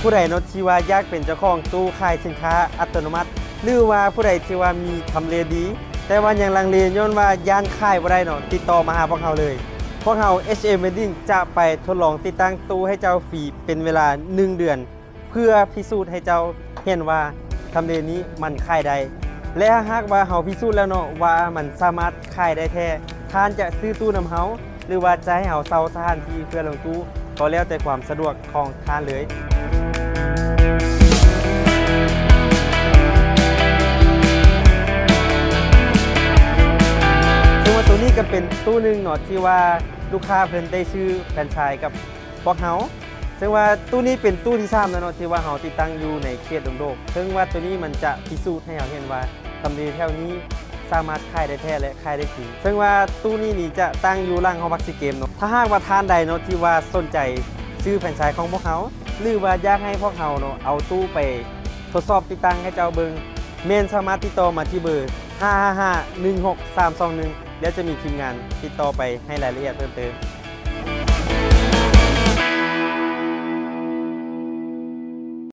ຜູ້ໃດເນາະທີ່ວ່າຢາກເປັນເຈົ້າຂອງຕູ້ຂາຍສິນຄ້າອັດຕະໂນມັດ ຫຼືວ່າຜູ້ໃດທີ່ວ່າມີທຳເລດີ ແຕ່ວ່າຍັງລັງເລຍ້ອນວ່າຢ້ານຂາຍບໍ່ໄດ້ເນາະ ຕິດຕໍ່ມາຫາພວກເຮົາເລີຍ. ພວກເຮົາ ເອັດເອັມ Wedding ຈະໄປທົດລອງຕິດຕັ້ງຕູ້ໃຫ້ເຈົ້າຟຣີເປັນເວລາໜຶ່ງເດືອນ ເພື່ອພິສູດໃຫ້ເຈົ້າເຫັນວ່າທຳເລນີ້ມັນຂາຍໄດ້ ແລະ ຫາກວ່າເຮົາພິສູດແລ້ວເນາະວ່າມັນສາມາດຂາຍໄດ້ແທ້ ທ່ານຈະຊື້ຕູ້ນຳເຮົາ ຫຼືວ່າຈະໃຫ້ເຮົາເຊົ່າສະຖານທີ່ເພື່ອລົງຕູ້ ກໍແລ້ວແຕ່ຄວາມສະດວກຂອງທ່ານເລີຍ. ເຊິ່ງວ່າໂຕນີ້ກໍເປັນຕູ້ໜຶ່ງເນາະ ທີ່ວ່າລູກຄ້າເພິ່ນໄດ້ຊື້ແຟຣນໄຊກັບພວກເຮົາ. ເຊິ່ງວ່າຕູ້ນີ້ເປັນຕູ້ທີສາມແລ້ວເນາະ ທີ່ວ່າເຮົາຕິດຕັ້ງຢູ່ໃນເຂດດົງໂດກ. ເຊິ່ງວ່າໂຕນີ້ມັນຈະພິສູດໃຫ້ເຮົາເຫັນວ່າທຳເລແຖວນີ້ສາມາດຂາຍໄດ້ແທ້ ແລະ ຂາຍໄດ້ຈິງ. ເຊິ່ງວ່າຕູ້ນີ້ນີ້ຈະຕັ້ງຢູ່ຫຼັງຫໍພັກຊີເກມເນາະ. ຖ້າຫາກວ່າທ່ານໃດເນາະ ທີ່ວ່າສົນໃຈຊື້ແຟຣນໄຊຂອງພວກເຮົາ ຫຼືວ່າຢາກໃຫ້ພວກເຮົາເນາະ ເອົາຕູ້ໄປທົດສອບຕິດຕັ້ງໃຫ້ເຈົ້າເບິ່ງ ແມ່ນສາມາດຕິດຕໍ່ມາທີ່ເບີ ຫ້າຫ້າຫ້າ ໜຶ່ງຫົກສາມສອງໜຶ່ງ ແລ້ວຈະມີທີມງານຕິດຕໍ່ໄປໃຫ້ລາຍລະອຽດເພີ່ມເຕີມ.